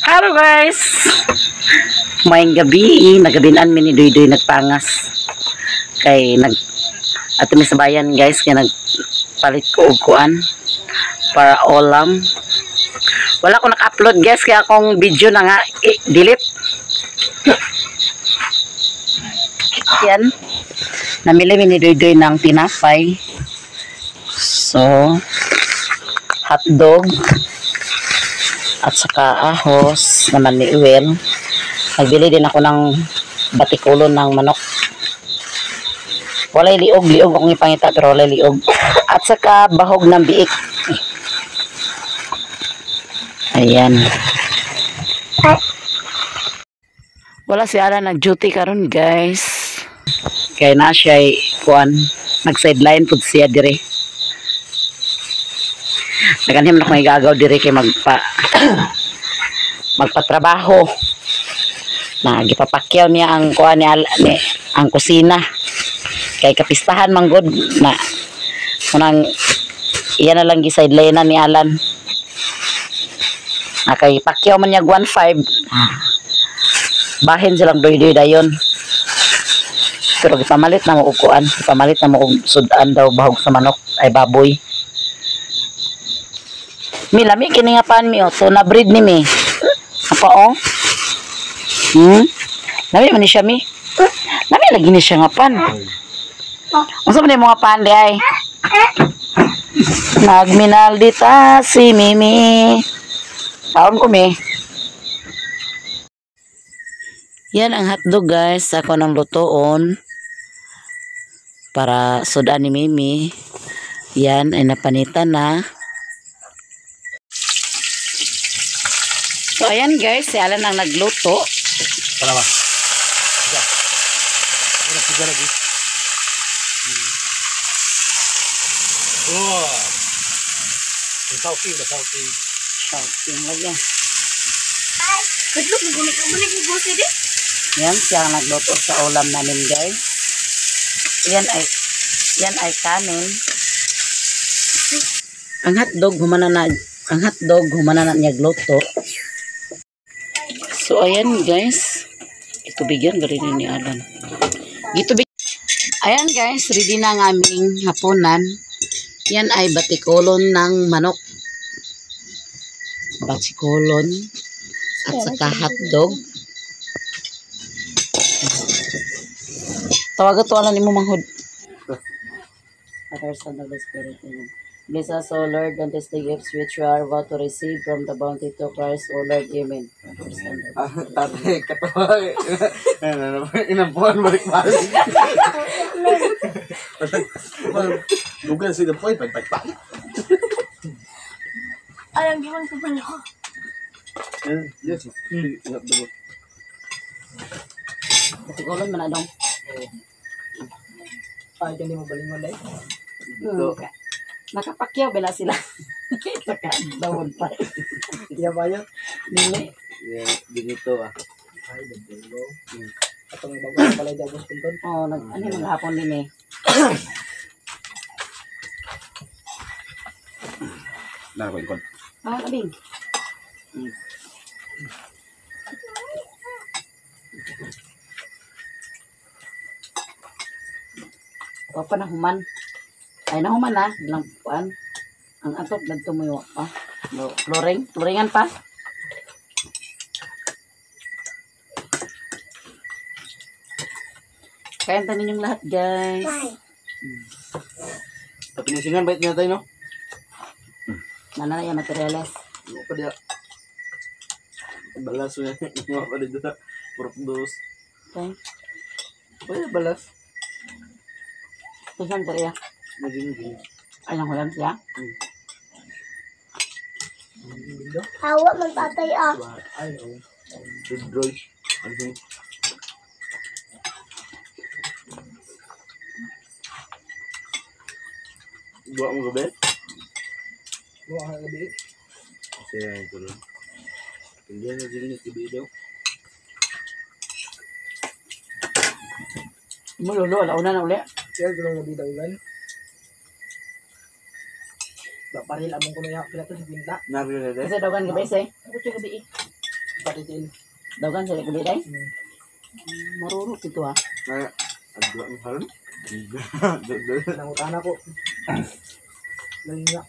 Hello guys! Maayong gabi, nagabinan mi ni Duy Duy nagpangas. Kay nag ato mi sa bayan guys, kay nagpalit ko og kuan para ulam. Wala ko naka-upload guys, kaya akong video na nga delete. Yan. Namili mi ni Duy Duy ng tinapay. So, hotdog at saka ahos naman ni Uel. Nagbili din ako ng batikulo ng manok. Walay liog, liog akong ipangita pero walay liog. At saka bahog ng biik. Ayan. Wala si Alan nag-duty karon guys. Kaya na siya ay kuan, nag-sideline pud siya dire. Naganhim na akong igagaw dire kay magpatrabaho. Na gipapakyaw niya ang kuan ni, ni ang kusina. Kay kapistahan man gud na unang iya na lang gi-sideline na ni Alan. Na kay pakyaw man niya 1.5. Bahin silang doy-doy dayon. Pero gipamalit na mo og kuan, gipamalit na mo og sudan daw bahog sa manok ay baboy. Mi lami kini nga pan mi oh. So na breed ni mi. Apa oh? Lami man ni siya mi. Lami lagi ni siya nga pan. Unsa man ni mga pan di ay? Nagminaldita si Mimi. Taon ko mi. Yan ang hotdog guys. Ako nang lutoon para sudan ni Mimi. Yan ay napanitan na. So ayan guys, si Alan ang nagluto. Para ba? Siga. Wala siga lagi. Oh. Shouting ba shouting? Shouting lagi. Kadlok mo gani mo ni gusto di. Yan siya ang nagluto sa ulam namin guys. Yan ay kanin. Ang hotdog humana na, ang hotdog humana na niya gluto. So ayan guys, itubigyan ba rin ni Alan? Gitubig. Ayan guys, ready na ang aming hapunan. Yan ay batikolon ng manok. Batikolon at saka hotdog. Tawagan to Alan nimo manghod. Father, Son, Holy Spirit. Amen. Bless us, O Lord, and these the gifts which we are about to receive from the bounty to Christ, O Lord. Amen. Tatay, katawa. Inampuan, balik-balik. Dugan sa inampuan, balik-balik. Alam giman ko pala. Yes. Batikolon man na dong. Ay, hindi mo balingon dahil. Nakapakyaw bala sila. Saka dawon pa. Iya ba yun? Dili. Yeah, dito ah. Ay, bago. Atong bago na pala yung Agos Pinton. Oh, nag ano yung hapon din eh. Nakakuin ko. Ah, abing. Wa pa na human. Ay nahuman na, ilang kuan. Ang atop nagtumuyo pa. No, flooring, flooringan pa. Kain ta ninyong lahat, guys. Tapinisingan, bait niya tayo, no? Nana na yung materials. Ano pa diya? Balas mo yan. Ano pa dito? Purok dos. Okay. Pwede balas. Tusan ko iya. Maging-ging. Ay, nang hulam siya. Hawa man tatay ah. Ay, oo. Red Roy. Ano yun? Buwa mo gabi? Buwa ka gabi. Kasi yan ko lang. Hindi na sila gabi daw. Mulolo, alauna na uli. Kaya gulo gabi daw gan. Ba paril among kuno ya pila to sa pinta. Narinig na Kasi daw kan gabi eh. Ako siya gabi eh. Patitil. Dagan sa kubi day. Maruro kito ah. Ay, adwa ang haron. Nangutan ako. Lain nga.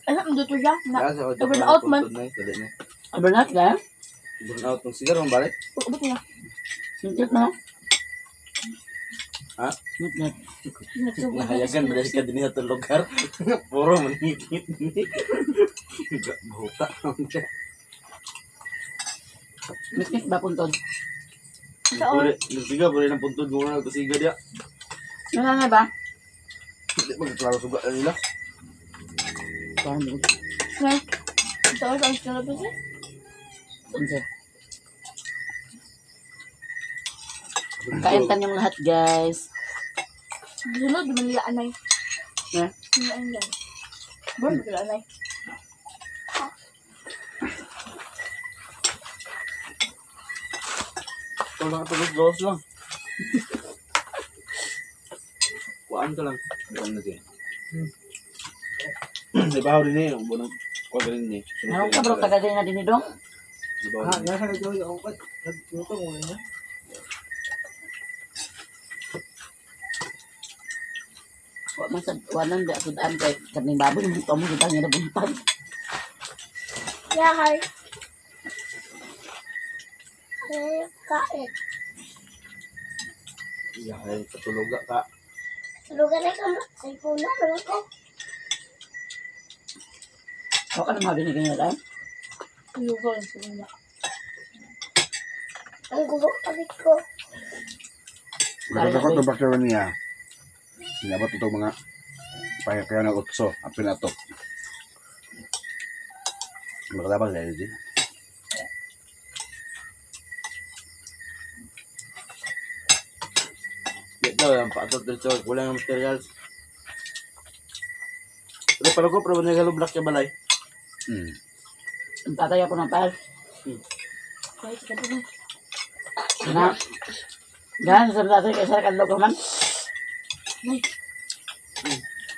Ano, ang duto siya? Na, Kaya sa Burn out man. Dali na. Abernat ka? Burn out ng sigar man balik. Ubot niya. Sintot na. Ha? Sintot. Nagsubo. Nahayagan ba ka din sa lugar? Puro maningit ni. Buta. Miskit ba puntod? Sa or. Nagsiga puro ng puntod mo na nagsiga dia. Ano na ba? Di ba klaro suga na nila? Parang mo. Ngay. Sa or, sa or, sa or, sa Unsa? Kain tanyong lahat, guys. Sunod, man nila anay. Yeah. Nila anay. Burn, nila anay. Ito lang ito gawas lang. Kuan ka lang. Kuan na siya. Ibahaw din eh. Bunang kuan ka din eh. Ano ka bro taga na din dong? Ibahaw Ha, din. nasa nagtuloy ako. Nagluto mo niya. Wa man sa wanan di sudan kay kaning baboy mo to mo sudan nga nabuntag. Yahay. Eh, kain. Iya, ay katuluga ka. Tulugan na ka. Cellphone na naman ko. Wa ka na mabinigay nga lang. Tulugan sa una. Ang gulo kapit ko. Nakatakot na bakyawan niya. Inabot itong mga kaya ng utso, ang pinatok. Makatapang sa LG. Di daw, ang paatot dito. Kulang ang materials. Pero pala ko, pero nagalo black ya balay. Hmm. Ang tatay ako ng pal. Kahit ka doon. Na. Gan sa tatay kay sa kadlok man. Nay.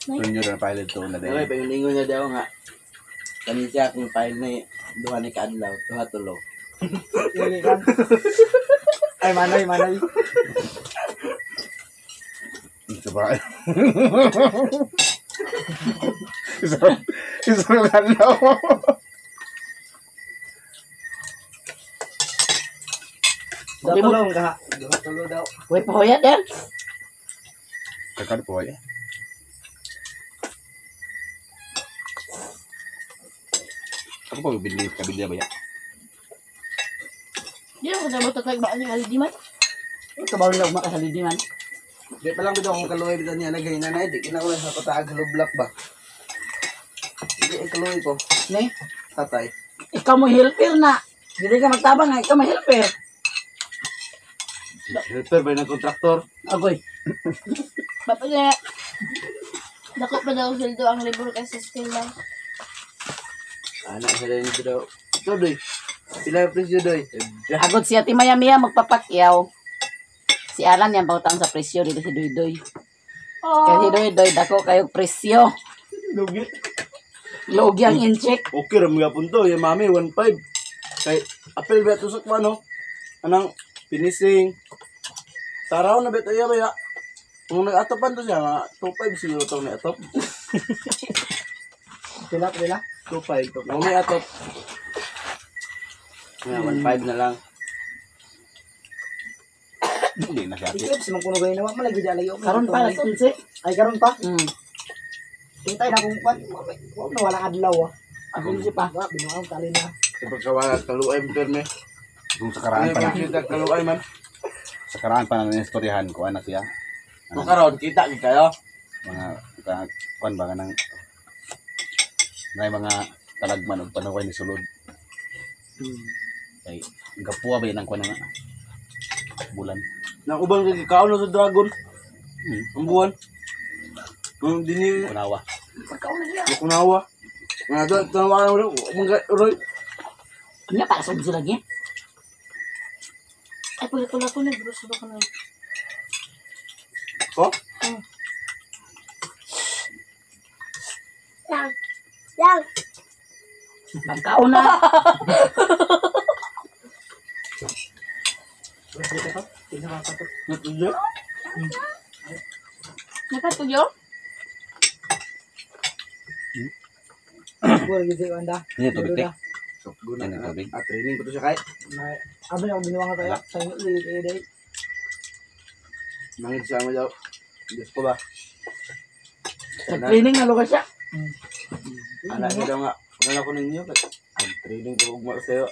Tunyo na pilot to na Okay, din. pangilingon niya daw nga. Kani siya akong file na duha ni kaadlaw, duha tulo. Lili kan. Ay, manay, manay. Isa pa. Isa isa lang daw. Duha tulo ang kaha. Duha tulo daw. Uy pahoya der. Kakano po ay. Ako pa bibili kabili ba ya? Di na ko sa tatay ba ang halidi man? Kabaw lang makasalidi man. Di pa lang bitaw akong kaluoy bitaw niya nagay nanay, di kina ko lang sa pataag halo black ba. Di ang kaluoy ko, Ne, tatay. ikaw mo helper na. Dili ka magtabang nga, ikaw mo helper. Helper ba ng kontraktor? Agoy. Bapa niya. Dako pa daw sweldo ang libro kaysa skill lang. Ana sa rin daw. Ito doy. Pila ang presyo doy? Agod siya ti Maya Mia magpapakyaw. Si Alan yan pautang sa presyo dito si Duy Duy. Oh. Kaya si Duy Duy dako kayo presyo. Lugi. Lugi ang incheck. Okay ra mga punto, ya mami 15. Kay apel ba tusok ba no? Anang finishing. Taraw na bitaw ya ba ya? Kung nag-atopan to siya, mga 2.5 siguro tong ni-atop. Pila, pila. 2.5. Kung may atop. Nga, 1.5 na lang. Hindi na siya. Eclipse man kuno gani na wa man lagi di alayo. Karon pa alas 11. Ay karon pa. Hintay na kung kwan. Wa na wala adlaw ah. Alas 11 pa. Wa binuang tali na. Kapag kawala, kaluay mo perme. Kung sa karaan Ano pa na. kita kaluay man? Sa karaan pa na istoryahan ko anak siya. Kung karon kita gid kayo. Mga ka kuan ba kanang na mga talagman og panaway ni sulod. Kay gapuwa ba yan ang kuan nga bulan. Nang ubang kay kaon na sa dragon. Hmm. Ang buwan. Ang dini Kunawa. kunawa. Nga do tanawa na ulo, mga uroy. Ano pa alas 11 lagi? Ay, pagkatula ko na, bro, ko na. Ko? Lang. Lang. Pagkaon na. Natuyo. Nakatuyo? Wala gyud sa anda. Hindi tubig te. Guna Ano, tubig? Ah, training ko to siya kay. Abi na ako ginawa nga tayo. Sa inyo ulit eh day. Nangit siya mo daw. Diyos ko ba? Nag-training na lugar siya. Anak niya daw nga. Wala ko ninyo. Ang training ko ugma sa'yo.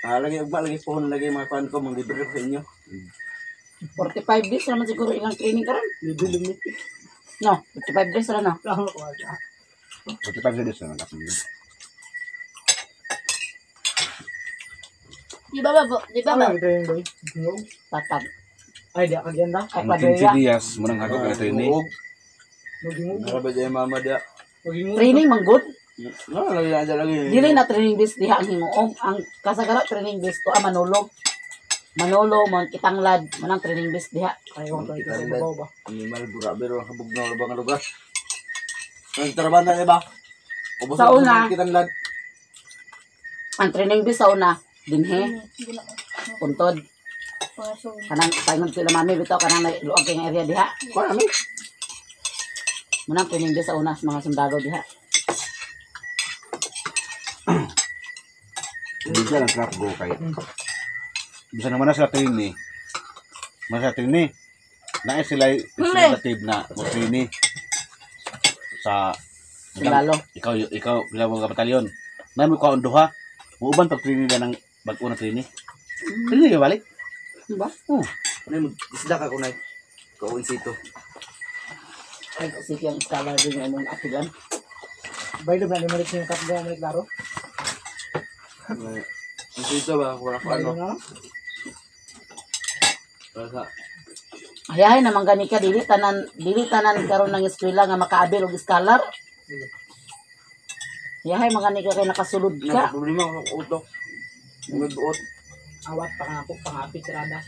Ah, lagi ugma lagi pohon lagi mga kuan ko mga libre ko sa inyo. 45 days naman siguro ilang training karon. Libre limit. No, 45 days ra no. Wala ko wala. 45 sa Diyos na lang. Di ba ba? Di ba ba? Ano ito yung day? No. Patag. Ay di ka ganda. Ay, Ang padilla. 15 dias, munang hagok na training. Ug. Magingog. Nara ba dyan mama dia? Magingog. Training man good. No, lagi na dyan lagi. Dili na training base diha ang hinguog. Ang kasagara training base to ah, Manolo. Manolo, Mount Kitanglad, manang training base diha. Ay ko to ito sa babaw ba. Animal bura pero kabugnaw ba nga lugar. Ang trabaho na ba? Ubos Sa una. Kitang lad. Ang training base sa una, dinhe, puntod. Pasok. Kanang paingon sila mami bitaw kanang may luag kay nga area diha. Kuan ami. Manang training base sa una sa mga sundalo diha. Hindi siya lang trap go kay. Bisa naman na sila training. Mas sila training. Naa sila representative na mo training sa Sundalo. Ikaw ikaw pila mo ka batalyon. Nami ko ang duha. Muuban pag training na ng bag-o na training. Training ka balik? Diba? Oh. Ano isda ka kunay. Kaun sito. Ay, sige ang scholar din yung imong atigan. Baylo na limalik yung kap mo klaro. Sito ba wala ko ano. Baylo na. Para sa Hayahay naman gani ka dili tanan karon ng eskwela nga makaabil og scholar. Hayahay man gani ka kay nakasulod ka. May problema ako sa utok. May buot. Awat pangako pangapit sirada.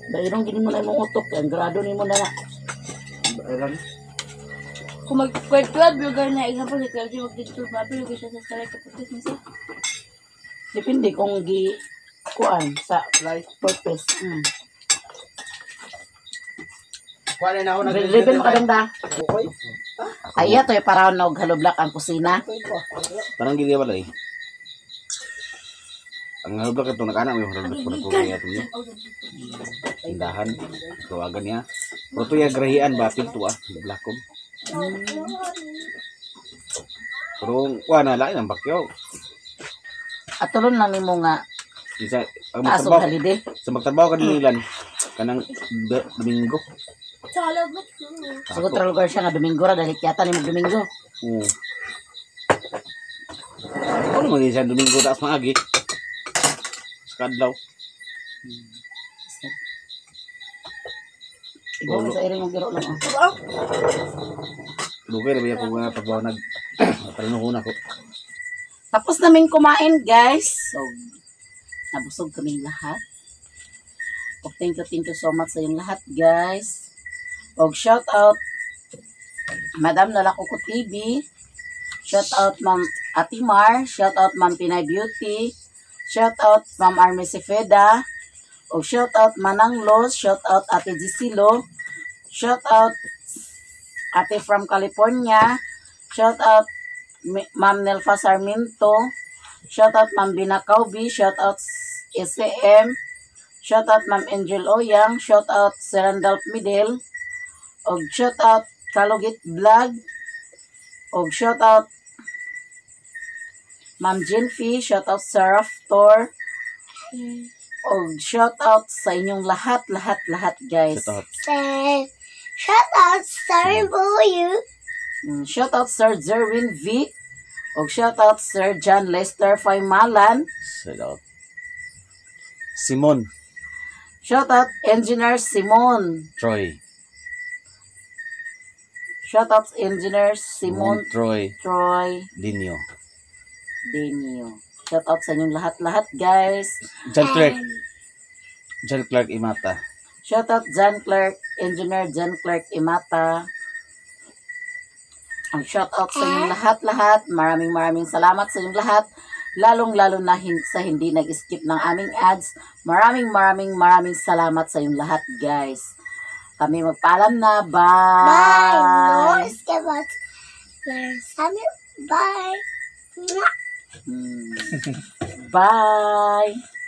Dahil gini mo na imong utok, kay ang grado nimo na na. Bayaran. Kung mag grade 12, lugar na example si 12, mag grade 12, mapi lugar siya sa salay kaputis mo siya. Depende kung gi kuan sa Life. purpose. Kuan na ako Grade 11 mo kadong da. Bukoy. Ay, ato para og haloblak ang kusina. Bukoy ko. Tanang gili wala eh. Ang halobak ito nakana may halobak ko na ko kaya ito niya. Tindahan, tawagan niya. Pero ito yung grahian ba pinto ah, blakom. Pero kuha na lain ang bakyaw. Atulon lang nimo nga Isa ang taas og magtrabaho, holiday. sa magtrabaho ka nilan kanang Domingo. Salad mo. Sugod ra lugar siya nga Domingo ra dahil kiyata nimo Domingo. Oo. Ano man siya Domingo taas maagi. Sa kadlaw. Igo sa iring og giro lang. Oh. Dugay na ba ako nga trabaho nag Palunuhon ako. Tapos namin kumain, guys. So, nabusog kaming lahat. O, thank you so much sa inyong lahat, guys. Og shout out, Madam Nalakoko TV. Shout out, Ma'am Ate Mar. Shout out, Ma'am Pinay Beauty. Shout out, Ma'am Army Cefeda. Og shout out, Manang Los. Shout out, Ate Gisilo. Shout out, Ate from California. Shout out, Ma'am Nelfa Sarmiento. Shout out Ma'am Bina Caubi. Shout out SM. Shout out Ma'am Angel Oyang. Shout out Sir Randolph Midel. Og shout out Kalugit Vlog. Og shout out Ma'am Jinfi. Shout out Sir Tor. Og shout out sa inyong lahat, lahat, lahat, guys. Shout out. Say, shout out, sorry for you. Shout out Sir Zerwin V. Og shout out Sir John Lester Faymalan. Shout out. Simon Shout out Engineer Simon. Troy. Shout out Engineer Simon Troy Troy Dinio. Denio. Shout out sa inyong lahat-lahat, guys. John Clark. John Clark Imata. Shout out John Clark, Engineer John Clark Imata. Ang shout out sa inyong lahat-lahat. Maraming maraming salamat sa inyong lahat. Lalong-lalo na sa hindi nag-skip ng aming ads. Maraming maraming maraming salamat sa inyong lahat, guys. Kami magpaalam na. Bye. Bye! No skip ads. Bye. Mwah. Bye!